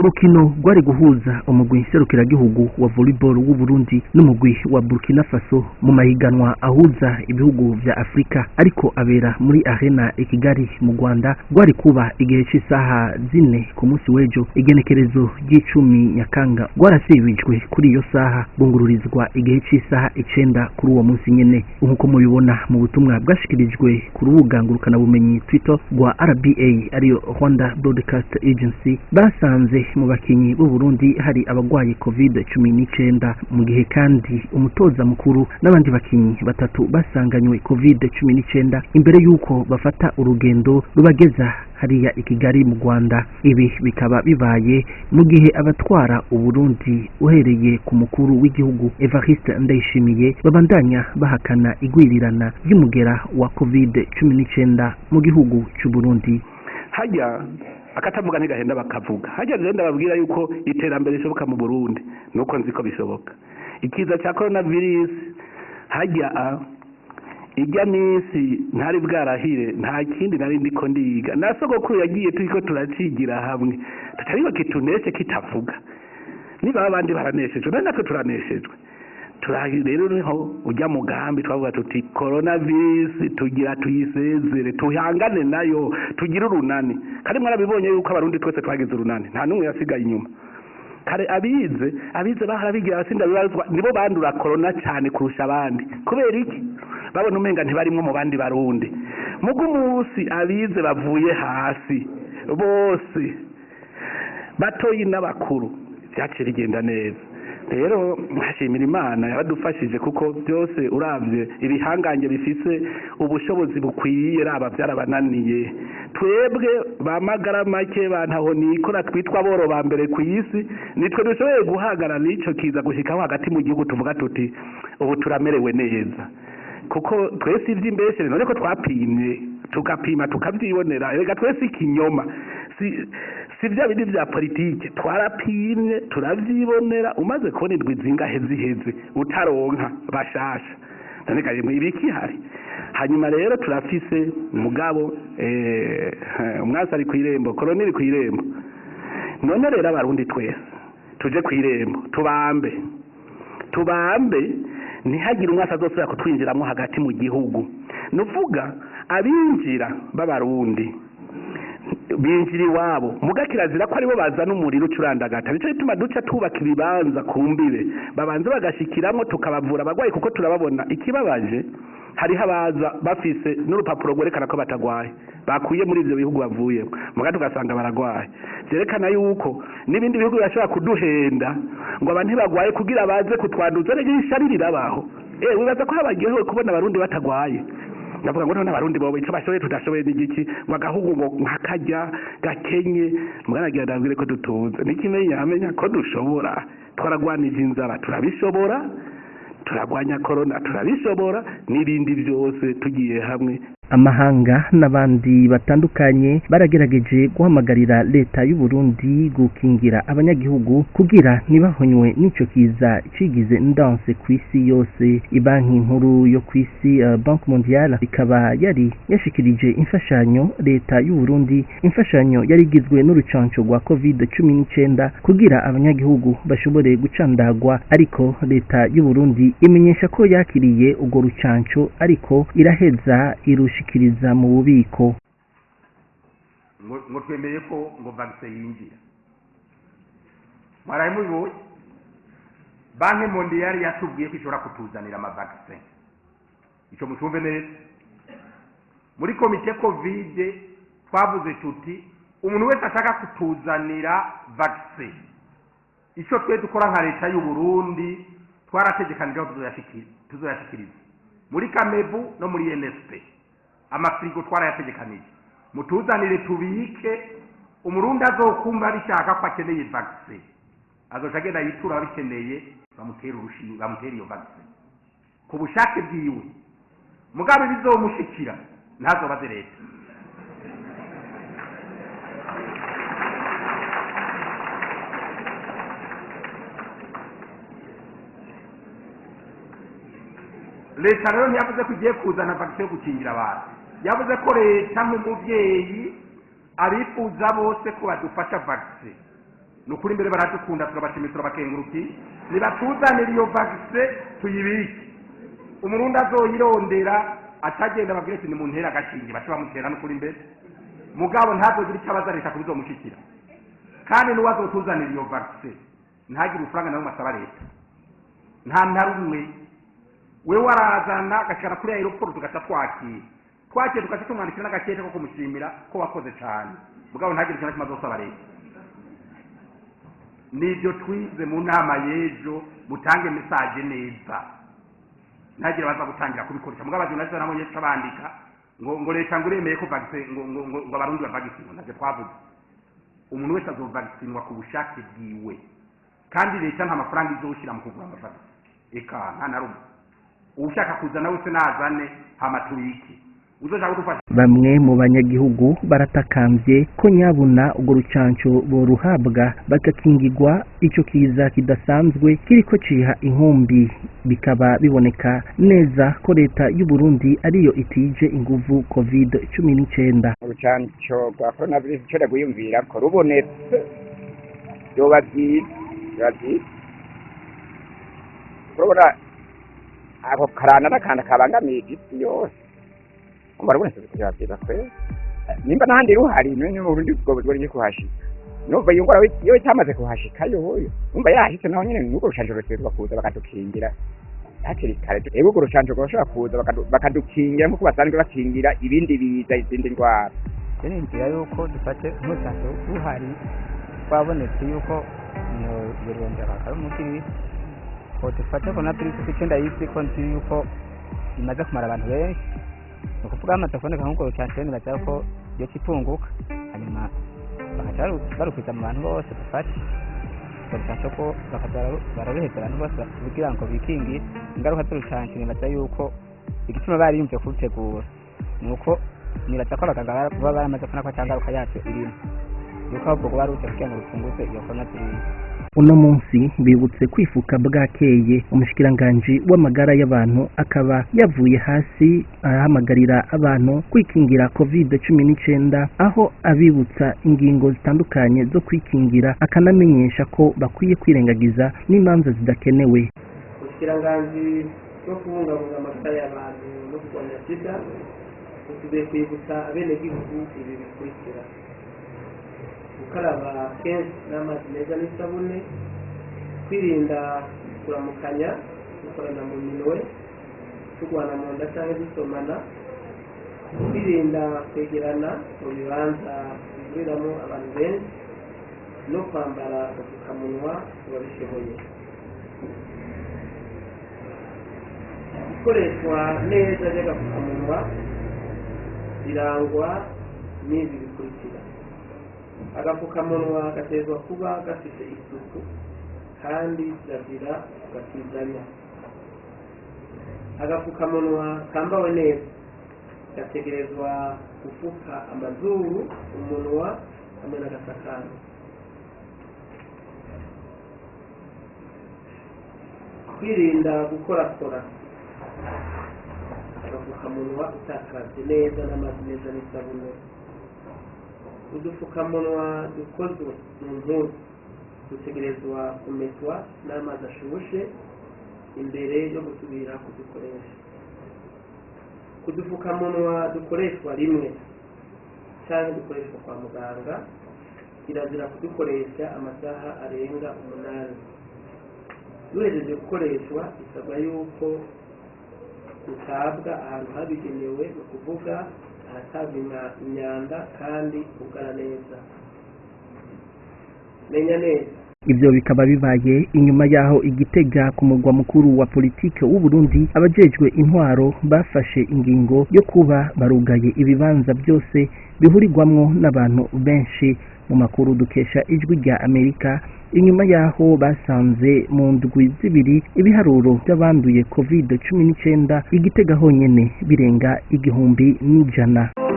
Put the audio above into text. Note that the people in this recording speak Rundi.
Urukino rwari guhuza umugwi nserukiragihugu wa volleyball w'u Burundi n'umugwi wa Burkina Faso mu mahiganwa ahuza ibihugu vya Afrika ariko abera muri Arena i Kigali mu Rwanda, rwari kuba igihe c'isaha 4 ku munsi w'ejo, igenekerezo ry'icumi Nyakanga, rwarasibijwe kuri iyo saha, bungururizwa igihe c'isaha 9 kuri uwo munsi nyene, nk'uko mubibona mu butumwa bwashikirijwe ku rubuga ngurukanabumenyi Twitter rwa RBA, ariyo Rwanda Broadcast Agency. Basanze mu bakinyi b'u Burundi hari abagwaye COVID-19, mu gihe kandi umutoza mukuru n'abandi bakinyi batatu basanganywe COVID-19 imbere y'uko bafata urugendo rubageza hariya i Kigali mu Rwanda. Ibi bikaba bibaye mu gihe abatwara Uburundi, uhereye ku mukuru w'igihugu Evariste Ndayishimiye, babandanya bahakana igwirirana ry'umugera wa COVID-19 mu gihugu c'u Burundi. Hajya akatavuga ntigahenda bakavuga. Hajya rero ndababwira yuko iterambere rishoboka mu Burundi, nuko nzi ko bishoboka. Ikiza cya coronavirus, hajya ijya minsi ntari bwarahire, nta kindi nari ndiko ndiga na sogokuru yagiye, turiko turacigira hamwe, tutariba kituneshe kitavuga. Niba abandi baraneshejwe, none natwe turaneshejwe. Rero niho ujya mugambi twavuga tuti coronavirus tugira tuyisezere, tuhangane nayo, tugire urunani. Kandi mwarabibonye yuko Abarundi twese twagize urunani, nta n'umwe yasigaye inyuma. Kare abize bahora bigira abatsinda bibazwa, nibo bandura corona cyane kurusha abandi. Kubera iki? Babona umenga ntibarimwo mu bandi Barundi. Mugu munsi abize bavuye hasi bose, batoyi n'abakuru, byaciye bigenda neza. Rero nkashimira Imana yabadufashije, kuko byose uravye ibihangange bifise ubushobozi bukwiye, raba byarabananiye. Twebwe ba magara make, bantaho nikora, twitwa boro ba mbere ku isi, nitwe dushoboye guhangana n'ico kiza gushikaho hagati mu gihugu, tuvuga tuti ubu turamerewe neza, kuko twese ivy'imbeshere none ko twapimye, tugapima tukavyibonera. Erega twese ikinyoma si bya bindi vya politike, twarapimye turavyibonera. Umaze kubona indwi zingahe ziheze utaronka bashasha, none kare ibiki hari? Hanyuma rero turafise mugabo umwasi ari kw'irembo, korona iri kw'irembo. None rero Abarundi twese tuje kw'irembo, tubambe tubambe, ntihagire umwasi azosubira kutwinjiramo hagati mu gihugu. Nuvuga abinjira b'Abarundi binjira iwabo, muga kirazira ko aribo bazana umuriro ucurandagata. Nico gituma duca twubaka ibibanza ku mbibe, babanza bagashikiramo, tukabavura abagwayi, kuko turababona. Ikibabaje, hariho abaza bafise n'urupapuro rwerekana ko batagwaye, bakuye muri ivyo bihugu bavuyemo, muga tugasanga baragwaye. Vyerekana yuko n'ibindi bihugu birashobora kuduhenda ngo abantu ntibagwaye kugira baze kutwanduza. Rero ishari rirabaho. Wibaza ko habaryohewe kubona Abarundi batagwaye? Ndavuga ngo none Abarundi bobo ico bashoboye tudashoboye n'igiki? Ngo agahugu ngo nkakarya gakenye, muganagira ndabwire ko dutunze nikimenya amenya ko dushobora. Twaragwanije inzara turabishobora, turagwanya corona turabishobora, n'ibindi byose tugiye hamwe. Amahanga n'abandi batandukanye baragerageje guhamagarira leta y'u Burundi gukingira abanyagihugu kugira ntibahonywe n'ico kiza cigize ndanse ku isi yose. Ibanki nkuru yo ku isi, Banque Mondiale, ikaba yari yashikirije imfashanyo leta y'u Burundi, imfashanyo yari igizwe n'urucanco rwa COVID-19 kugira abanyagihugu bashobore gucandagwa. Ariko leta y'u Burundi imenyesha ko yakiriye urwo rucanco, ariko iraheza irushikiriza mu bubiko. Ngo twemeye ko ngo vaccin yinjira, mwaraye mubibonye. Banque Mondiale yatubwiye ko ishobora kutuzanira amavaccin. Ico mucumve neza. Muri comité Covid twavuze tuti umuntu wese ashaka kutuzanira vaccin, ico twe dukora nka leta y'u Burundi, twarategekanije aho tuzoyashikiriza muri CAMEBU no muri INSP. Amafirigo twarayategekanije, mutuzanire tubike. Umurundi azokumva abishaka ko akeneye vaccin, azoca agenda yitura ababikeneye, bamutera urushinge, bamutera iyo vaccin ku bushake bwiwe. Mugabe bizomushikira ntazobaze leta. Leta rero ntiyavuze ko igiye kuzana vaccin yo gukingira abantu, yavuze ko leta nk'umuvyeyi abifuza bose ko badufasha vaccin. Ni ukuri mbere baradukunda, turabashimiye, turabakengurukiye. Nibatuzanire iyo vaccin tuyibike, Umurundi azoyirondera atagenda ababwire ati nimuntere agashinge, bace bamutera. N'ukuri mbere mugabo ntazogira icyo abaza leta kubizomushikira. Kandi n'uwo azotuzanira iyo vaccin ntagire urufaranga na rumwe asaba leta, nta na rumwe. Wewe arazana agashikana kuri aéroport, tugaca twakira, tugaca tumwandikira n'agakete ko kumushimira ko wakoze cane. Mugabo ntagire ikintu na kimwe azosaba leta. Nibyo twize mu nama y'ejo. Mutange message neza, ntagire baza gutangira kubikoresha. Mugabo abajournaliste nabo yeca bandika ngo leta ngo iremeye ko vaccin, ngo Abarundi bavaccinwa. Ntavyo twavuze. Umuntu wese azovaccinwa ku bushake bwiwe, kandi leta nta mafaranga izoshira mu kugura amavaccin, eka nta na rumwe. Ushaka kuzana wese nazane, hama tubike uzoshaka kudufasha. Bamwe mu banyagihugu baratakambye ko nyabuna urwo rucanco boruhabwa, bagakingirwa ico kiza kidasanzwe kiriko ciha inkumbi. Bikaba biboneka neza ko leta y'u Burundi ariyo itije inguvu COVID-19. Urucanco rwa coronavirus, ico ndagwiyumvira ko rubonetse vyoba vyiza, vyoba vyiza. Kurabona ako karanda n'akanda kabangamiye isi yose, umva rubonetse vyoba vyiza kweri. Nimba n'ahandi ruhari, none mu Burundi ubwo bwo kuhashika, numva iyo ngwara iyo itamaze kuhashika yoyo, numva yahishitse naho nyene, n'urwo rucanco rutegerezwa kuza bakadukingira hakiri kare. Ego, urwo rucanco rwoshobora kuza bakadukingira nk'uko basanzwe bakingira ibindi biza, izindi ndwara. Je niyumvira yuko dufate nk'urucanco ruhari rwabonetse, yuko yorondera bakarumugirira ko dufate coronavirus, kuko ndayizi ko nzi yuko imaze kumara abantu benshi. Ni ukuvuga hamaze kuboneka nk'urwo rucanco, nibaza ko iyo ipunguka, hanyuma bakaca barukwiza mu bantu bose. Dufate urwo rucanco ko bakaza bararuheza abantu bose kugira ngo bikingire ingaruka z'urucanco. Nibaza yuko igituma bariyumviye kurutegura ni uko nibaza ko abaganga baba baramaze kubona ko ata ngaruka yacyo irimo, yuko ahubwo rwoba ruje kugira ngo rupunguze iyo coronavirus. Uno munsi bibutse kwifuka bwakeye. Umushikiranganji w'amagara y'abantu akaba yavuye hasi arahamagarira abantu kwikingira COVID-19, aho abibutsa ingingo zitandukanye zo kwikingira, akanamenyesha ko bakwiye kwirengagiza n'imanza zidakenewe. Ubushikiranganji bwo kubungabunga amagara y'abantu no kurwanya SIDA busigaye kwibutsa abenegihugu ibi bikurikira: gukaraba kenshi n'amazi meza n'isabune, kwirinda kuramukanya, gukorana mu minwe, turwana mu nda cyangwa dusomana, kwirinda kwegerana mu bibanza bihuriramo abantu benshi, no kwambara agapfukamunwa ku babishoboye. Ikoreshwa neza ry'agapfukamunwa rirangwa n'ibi bikurikira: agapfukamunwa gategerezwa kuba gafite isuku kandi kirazira kugatizanya. Agapfukamunwa kambawe neza gategerezwa gufuka amazuru, umunwa hamwe n'agasakano. Kwirinda gukorakora agapfukamunwa utakaravye neza n'amazi meza n'isabune. Udupfukamunwa dukozwe mu mpuzu dutegerezwa kumeswa n'amazi ashushe imbere yo gusubira kudukoresha. Kudupfukamunwa dukoreshwa rimwe canke dukoreshwa kwa muganga, kirazira kudukoresha amasaha arenga 8. Duhejeje gukoreshwa, bisabwa yuko dutabwa ahantu habigenewe, ni ukuvuga ahatabwa imyanda kandi kugara neza. Menya neza. Ivyo bikaba bibaye inyuma yaho Igitega, ku mugwa mukuru wa politike w'u Burundi, abajejwe intwaro bafashe ingingo yo kuba barugaye ibibanza byose bihurirwamwo n'abantu benshi. Mu makuru dukesha Ijwi rya Amerika, inyuma yaho basanze mu ndwi 2 ibiharuro by'abanduye COVID-19 Igitega honyene birenga 1100.